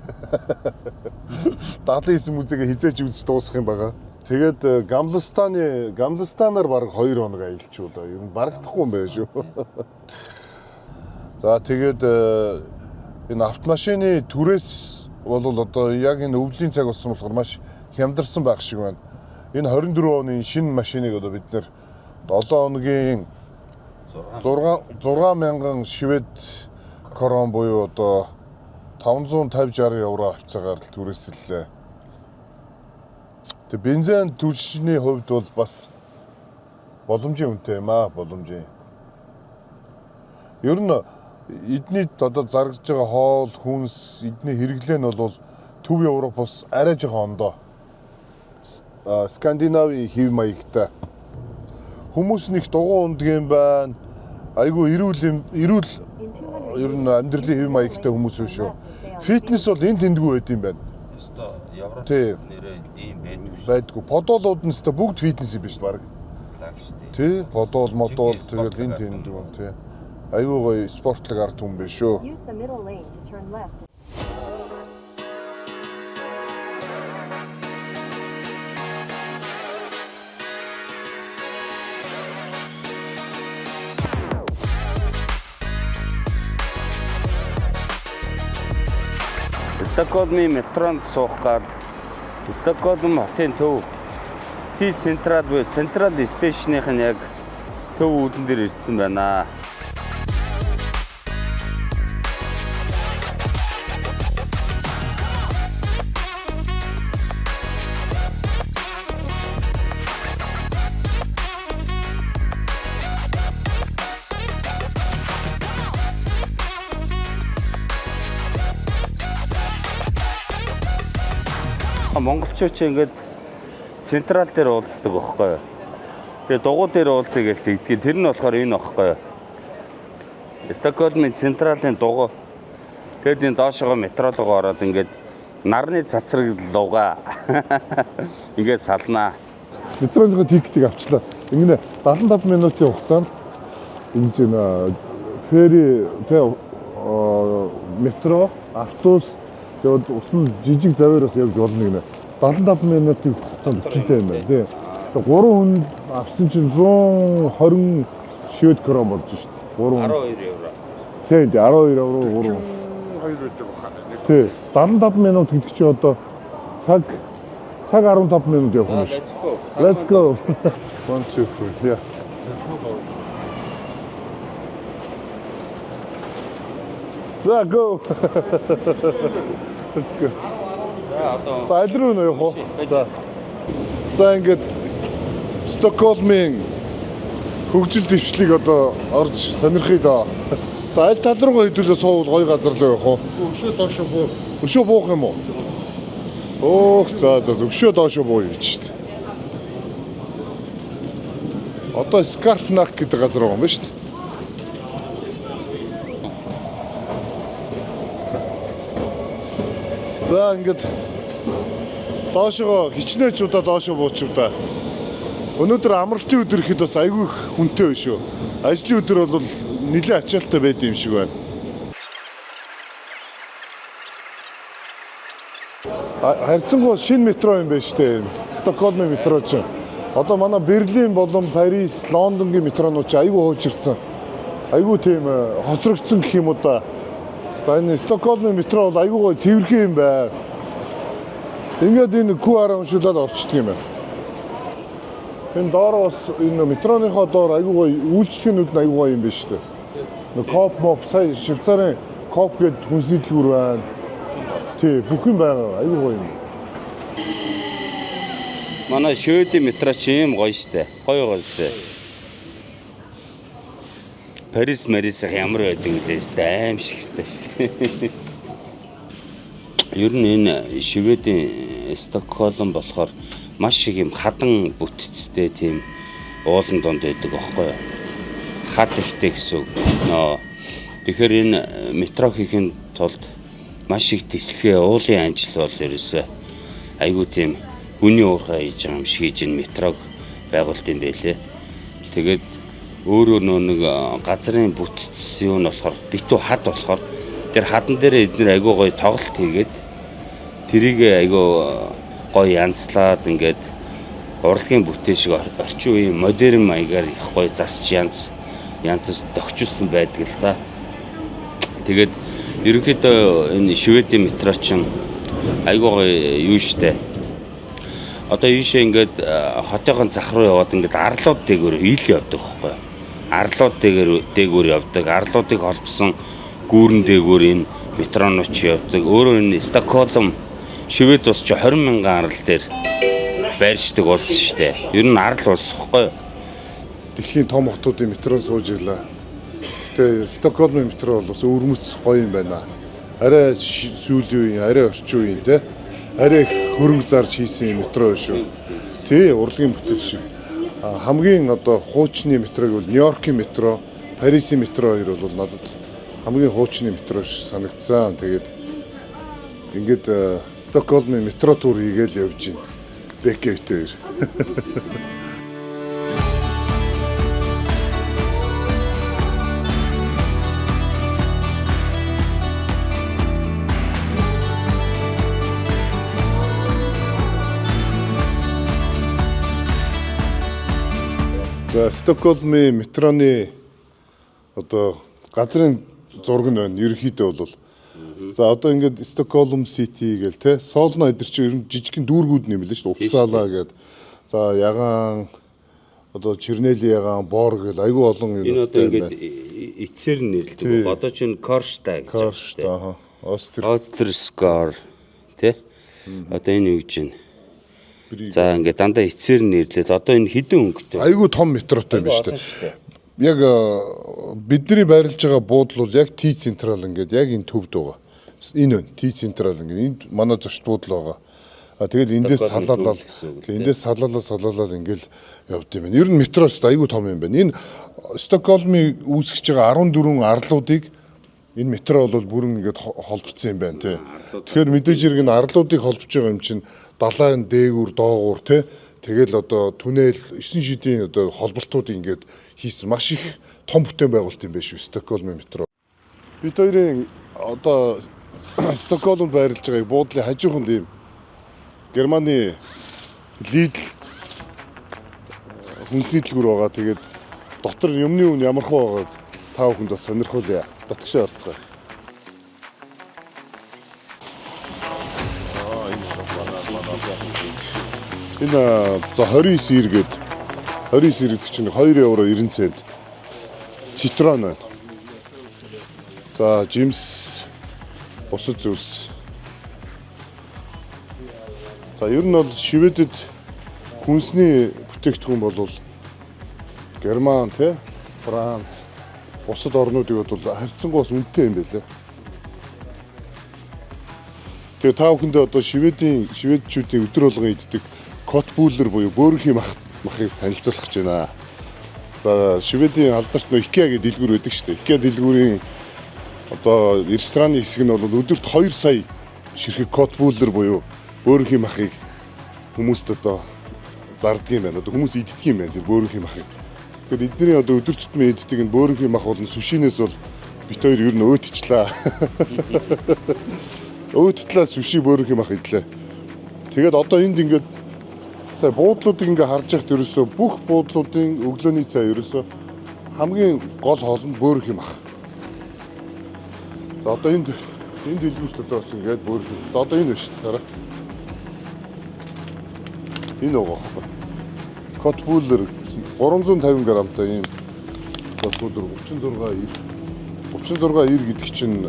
79 музейг хизээч үзэж дуусгах юм байгаа. Тэгээд Гамлстаны Гамлстанаар бараг 2 хоног аялчуу да. Ер нь барагдахгүй юм байна шүү. За тэгээд энэ автомашины түрээс бол одоо яг энэ өвлийн цаг болсон болохоор маш хямдарсан байх шиг байна. Энэ 24 оны шинэ машиныг одоо бид нэр 7 хоногийн 6 мянган швед крон буюу одоо 550 60 евро хавцаагаар л түрээсэллээ. Тэг бензин түлшний хувьд бол бас Боломжийн үнэтэй юм аа, боломжийн. Ер нь эдний одоо заргаж байгаа хоол, хүнс, эдний хэрэглээ нь бол Төв Европоос арай жоохон ондоо. Скандинавын хэв маягтай. Хүмүүс нэг дугуй ундаг юм байна. Айгүй эрүүл юм, эрүүл ер нь амьдралын хэв маягтай хүмүүс биш үү. Фитнес бол энэ тэндгүй байд юм байна. Ёстой Европ Тий. нэрээ ийм байдгүй шүү. Байдгүй. Подолууд нь өстой бүгд фитнес юм биш баг. Лаг шүү дээ. Тий, подол, модол Жинхэнэ тэгэл спортлог энэ ард тэнд түмэн. тий. Айгүй гоё спортлог ард түмэн биш шүү. Use the middle lane to turn left. Стокгольмын метронд суух гад Стокгольм хотын төв Т Централ буюу Централ station-ых нь яг төв үүдэн дээр ирсэн байна. Монголчууд ч ингээд Централ дээр уулздаг байхгүй юу? Тэгээ дугуй дээр уулзъя гэж тэгдэг. Тэр нь болохоор энэ байхгүй юу? Стокгольмын Централийн дугуй. Тэгээд энэ доошогоо метро руу ороод ингээд нарны цацраг лугаа. Ингээд салнаа. Метроны ticket ийг авчлаа. Ингэнэ 75 минутын хугацаанд энэ чинь ferry тэ метро, автобус тэгээд усан жижиг заваар бас явж болно гинэ. 75 минутын хугацаанд өчнөтэй юм байна тий. Тэгээд 3 хүн авсан чинь 120 швед крон болж шít. 3 хүн. 12 евро. Тий, 12 евро 3 хүн. 2 байдаг баха. Нэг Тий, 75 минут гэдэг чинь одоо цаг цаг 15 минут явах юм шүү. go. Let's go. 1 2 3. Yeah. шууд орж. За go. Let's go. За одоо За аль руу нөө явах уу? За. За ингээд Стокгольмын хөгжил дэвшлиг одоо орж сонирхъя доо. За аль тал руугаа хэдүүлээ суувал гоё газар руу явах уу? Өшөө доошо буу. Өшөө буух юм уу? Өөх за за за, өшөө доошоо буу гэж шүү дээ. Одоо Скарфнак гэдэг газар байгаа юм байна шүү дээ. За ингээд доошоо хичнээн ч удаа доошоо буучив да. Өнөөдөр амралтын өдөр ихэд бас айгүй их хүнтэй биш үү? Ажлын өдөр бол нэлээд ачаалттай байд юм шиг байна. Харьцангуй шинэ метро юм байна шүү дээ. Стокгольмын метро чинь. Одоо манай Берлин болон Парис, Лондонгийн метронууд чинь айгүй хуучирсан. Айгүй тийм хоцрогдсон гэх юм уу да. За энэ Стокгольмын метро бол айгүй гоё цэвэрхэн юм байна. Ингээд энэ QR уншуулад орчдөг юм байна. Энэ доор бас энэ метроныхоо доор айгүй гоё үйлчлэгээнүүд нь айгүй гоё юм байна шүү дээ. Нөө Coop моп сая Швейцарын Coop гэдэг хүнсний дэлгүүр байна. Тий, бүх юм байгаа. Айгүй гоё юм. Манай Шведийн метро чи ийм гоё штэ. Гоё гоё штэ. Парис Марис ямар байдаг үлээ штэ. Аим шигтэй штэ. Ер нь энэ Шведийн Стокгольм болохоор маш их юм хадан бүтцтэй тийм уулан дунд байдаг аахгүй юу? Хад ихтэй гэсэн үг. Нөө тэгэхээр энэ метро хийхин тулд маш их тэслэгээ уулын анжил бол ерөөсөө айгүй тийм гүний уурхай хийж байгаа юм шиг хийж энэ метрог байгуулт юм байлээ. Тэгээд өөрөө нөө нэг газрын бүтц юу нь болохоор битүү хад болохоор тэр хадан дээр эднэр айгүй гоё тоглолт хийгээд тэрийг айгүй гоё янзлаад ингээд урлагийн бүтээн шиг орчин үеийн модерн маягаар их гоё засч янз янзаж тохижуулсан байдаг л да. Тэгээд ерөнхийдөө энэ Шведийн метро чинь айгүй гоё юу штэ. Одоо ийшээ ингээд хотынхон зах руу яваад ингээд арлууд дээгүүр ил явдаг байхгүй юу? Арлууд дээгүүр явдаг. Арлуудыг холбосон гүүрэн дээгүүр энэ метронууд ч явдаг. Өөрөө энэ Стокгольм Швед улс чи 20 мянган арал дээр байршдаг улс штэ. Ер нь арал улс байхгүй юу? Дэлхийн том хотуудын метронд сууж ирлээ. Гэтэ Стокгольмын метро бол бас өвөрмөц гоё юм байна. Арай сүүлийн үеийн, арай орчин үеийн те. Арай их хөрөнгө зарж хийсэн метро биш үү? Тий, урлагийн бүтээл шиг. Хамгийн одоо хуучны метрог бол Нью-Йоркийн метро, Парисын метро хоёр бол надад хамгийн хуучны метро шиг санагдсан. Тэгээд ингээд Стокгольмын метро тур хийгээл явж байна. Бэкэ битээр. За Стокгольмын метроны одоо газрын зураг нь байна. Ерөнхийдөө бол. За одоо ингээд Стокгольм Сити гээл те. Солно эдэр чинь ер нь жижигхэн дүүргүүд нь юм лээ шүү дээ. Упсала гээд. За ягаан одоо Чернели ягаан, Бор гээл айгүй олон юм Энэ одоо юм ингээд байна. эцсээр нь нэрлэдэг. Одоо чинь Коршта гэж байна шүү Каршт дээ. аа. Остер Отрскор тий. Одоо энэ юу гэж байна? За ингээд дандаа эцсээр нь нэрлээд одоо энэ хэдэн өнгөтэй. айгүй том метротой юм байна шүү дээ. Яг бидний байрлаж байгаа буудлал бол яг T Central ингээд яг энэ төвд байгаа. Энэ байна. T Central ингээд энд манай зочд буудлал байгаа. А тэгэл эндээс Стокгольмын салаалал төв гэсэн үг тэг эндээс салаалал ингээл явд юм байна. Ер нь метро шүү дээ айгүй том юм байна. Энэ Стокгольмыг үүсгэж байгаа 14 арлуудыг энэ метро бол бүрэн ингээд холбогдсон юм байна тий. Тэгэхээр мэдээж хэрэг энэ арлуудыг холбож байгаа юм чинь далайн дээгүүр доогуур тий. Тэгэл одоо түнэл 9 шидийн одоо холболтууд ингээд хийсэн маш их том бүтээн байгуулалт юм байна шүү Стокгольмын метро. Бид хоёрын одоо Стокгольмд байрлаж байгааг буудлын хажууханд ийм Германы Lidl хүнсний дэлгүүр байгаа. Тэгээд дотор юмны үн ямархуу байгааг та бүхэнд бас сонирхуулъя. Дотгошоо орцгоё. Энэ за 29 ир гээд 29 ир гэдэг чинь 2 евро 90 цент. Цитрон байна. За жимс бусад зүйлс. За ер нь бол Шведэд хүнсний бүтээгдэхүүн бол Герман тий, Франц бусад орнуудыг бол харьцангуй бас үнэтэй юм байлээ. Тэгээ та бүхэндээ одоо Шведийн шведчүүдийн өдөр болгон иддэг köttbullar буюу бөөрөнхий махыг танилцуулах гэж байна. За Шведийн алдарт нөө IKEA гэдэг дэлгүүр байдаг шүү дээ. IKEA дэлгүүрийн одоо рестораны хэсэг нь бол өдөрт 2 сая ширхэг köttbullar буюу бөөрөнхий махыг хүмүүст одоо зарддаг юм байна. Одоо хүмүүс иддэг юм байна тэр бөөрөнхий махыг. Тэгэхээр эдний одоо өдөр тутмын иддэг энэ бөөрөнхий мах бол сушинээс бол бит хоёр ер нь өөдчлээ. Өөдтлээ суши бөөрөнхий мах идлээ. Тэгээд одоо энд ингээд сая буудлуудыг ингээ харж яхад ерөөсөө бүх буудлуудын өглөөний цай ерөөсөө хамгийн гол хоол нь бөөрөнхий мах. За одоо энд энэ дэлгүүрт одоо бас ингээд бөөрөнхий. За одоо энэ байна шүү дээ. Хараа. Энэ байгаа байхгүй. Köttbullar 350 грамтай ийм köttbullar 36 ир. 36 ир гэдэг чинь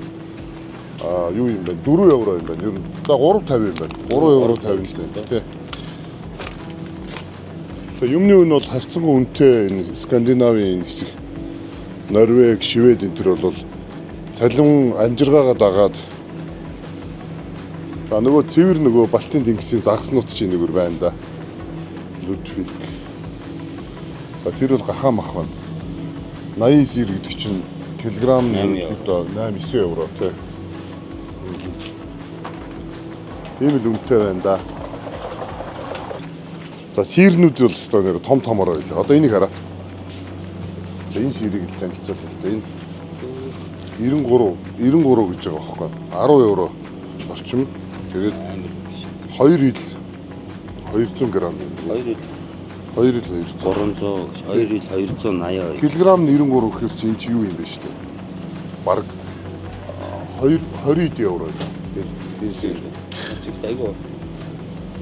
юу юм бэ? 4 евро юм байна. Ер нь. За 3.50 юм байна. 3 евро 50 цент тий. За юмны үн бол харьцангуй үнэтэй энэ Скандинавын энэ хэсэг Норвег, Швед энэ төр бол цалин амжиргаагаа дагаад за нөгөө цэвэр нөгөө Балтийн тэнгисийн загаснууд чинь нэгүр байна да. Людвиг. За тэр бол гахаа мах байна. 89 ир гэдэг чинь килограмм нь ерөнхийдөө 8 9 евро тий. Ийм л үнэтэй байна да. За сирнүүд бол өстой нэр том томороо байлаа. Одоо энийг хараа. Энэ сирийг л танилцуулъя л да. Энэ 93 93 гэж байгаа байхгүй 10 евро орчим. Тэгээд 2 ил 200 грамм. 2 ил 2 ил 200. 300 2 ил 282. Килограмм нь 93 гэхээр чи энэ чи юу юм бэ шүү дээ. Бараг 2 20 евро юм. Энэ сир. Чигт айгу.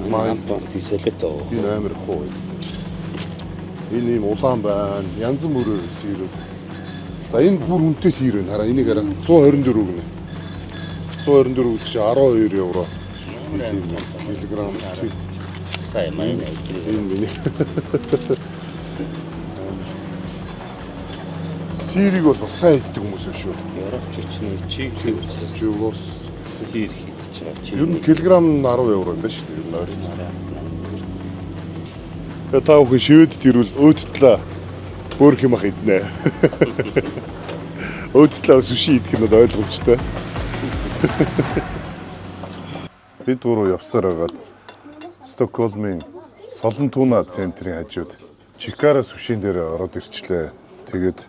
Май. Амт солиот байгаа. Энэ амар хуу. Энэ ийм улаан байна. Янз бүрээр сирүүд. За энэ бүр үнэтэй сир байна. Хараа энийг хараа 124 гинэ. 124 гэдэг чинь 12 евро. Килограмм. Хасгай юм аа. Энэ миний. Сирийг бол бас сайн иддэг хүмүүс биш үү? Европч ч нэр чиглэг учраас Жулос сир хийдэж байгаа. Ер нь килограмм нь 10 евро юм байна шүү дээ. Ер нь ойролцоогоор. Тэгээ та бүхэн Шведэд ирвэл өөдтлээ бөөрх юм ах иднэ. Өөдтлээ суши идэх нь бол ойлгомжтой. Бид гурав явсаар байгаад Стокгольмын Солонтуна центрийн хажууд Чикара сушийн дээр ороод ирчлээ. Тэгээд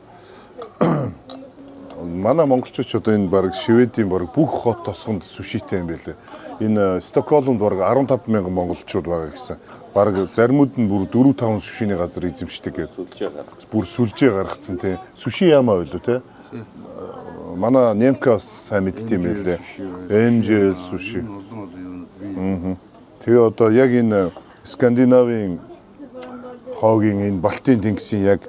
манай монголчууд ч одоо энэ баг Шведийн баг бүх хот тосгонд сушитэй юм байлээ. Энэ Стокгольмд баг 15 мянган монголчууд байгаа гэсэн. Баг заримуд нь бүр 4 5 сушины газар эзэмшдэг гэдэг. Сүлжээ гаргах. Бүр сүлжээ гаргацсан тийм. Суши яамаа байлуу те. Манай Немка бас сайн мэддэг юм байлээ. MJL суши. Тэгээ одоо яг энэ Скандинавын хоогийн энэ Балтийн тэнгисийн яг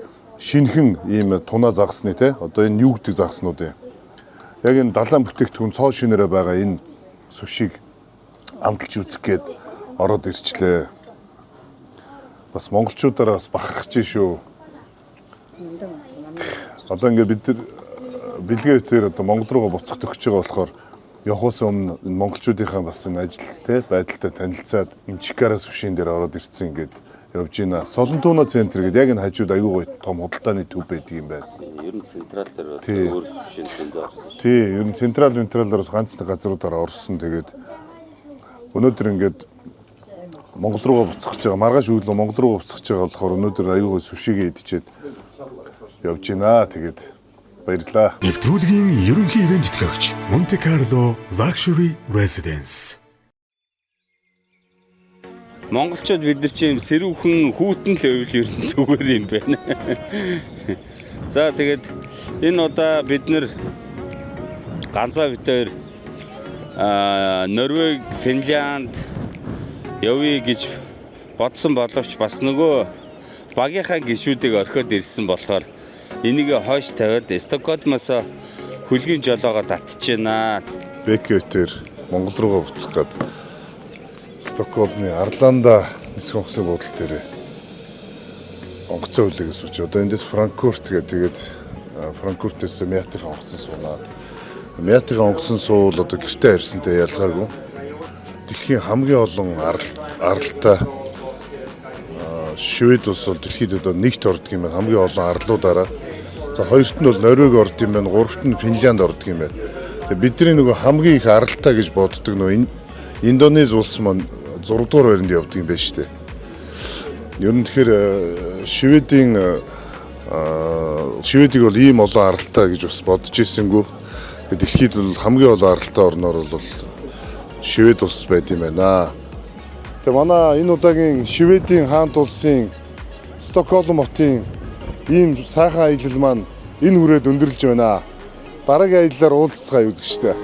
шинэхэн ийм тунаа загасны те одоо энэ юу гэдэг загаснууд юм. Яг энэ далайн бүтээгдэхүүн цоо шинээрээ байгаа энэ сушиг амталж үзэх гээд ороод ирчлээ. Бас монголчуудаараа бас бахархаж шүү. Одоо ингээд бид нар бэлгээ битээр одоо Монгол руугаа буцах төгсөж байгаа болохоор явхаас өмнө энэ монголчуудынхаа бас энэ ажил те байдалтай танилцаад энэ Чикара сушийн дээр ороод ирсэн ингээд явж байна. Солонтуна центр гэдэг яг энэ хажууд аюу гой том худалдааны төв байдаг юм байна. Ер нь централ дээр бол Тий. өөр сушийн зөндөө орсон шүү. Тий, ер нь централ централаар бас ганц нэг газруудаар орсон. Тэгээд өнөөдөр ингээд Монгол руугаа буцах гэж байгаа. Маргааш өглөө Монгол руугаа буцах гэж байгаа болохоор өнөөдөр аюу гой сушигээ идчихэд явж байна. Тэгээд баярлаа. Нэвтрүүлгийн ерөнхий ивент тэтгэгч Monte Carlo Luxury Residence. Монголчууд бид нар чи юм сэрүүхэн хүүтэн л байвал ер нь зүгээр юм байна. За тэгээд энэ удаа бид нэр ганцаа бит хоёр Норвег, Финлянд явъя гэж бодсон боловч бас нөгөө багийнхаа гишүүдийг орхиод ирсэн болохоор энийг хойш тавиад Стокгольмоос хөлгийн жолоогоо татчихна. Бекетер Монгол руугаа буцах гээд Стокгольмын Арланда нисэх онгоцны буудлын дээр онгоцон хүлээгээ сууч. Одоо эндээс Франкфурт гэдэг тэгээд Франкфуртээс Мятын онгоцон суунаад. Мятын онгоцон суул одоо гэртээ харьсантай ялгаагүй. Дэлхийн хамгийн олон арал аралтай Швед улс бол дэлхийд одоо нэгт ордог юм байна. Хамгийн олон арлуудаараа. За хоёрт нь бол Норвеги ордог юм байна. Гуравт нь Финлянд ордог юм байна. Тэгээ бидний нөгөө хамгийн их аралтай гэж боддог нөгөө Индонез улс маань 6 дугаар байранд явдаг юм байна шүү дээ. Ер нь тэгэхээр Шведийн Шведийг бол ийм олон аралтай гэж бас бодож ирсэнгүй. Тэгээ дэлхийд бол хамгийн олон аралтай орноор бол Швед улс байд юм байна. Тэгээ манай энэ удаагийн Шведийн хаант улсын Стокгольм хотын ийм сайхан аялал маань энэ хүрээд өндөрлж байна. Дараагийн аяллаар уулзцгаая үзэгчтэй.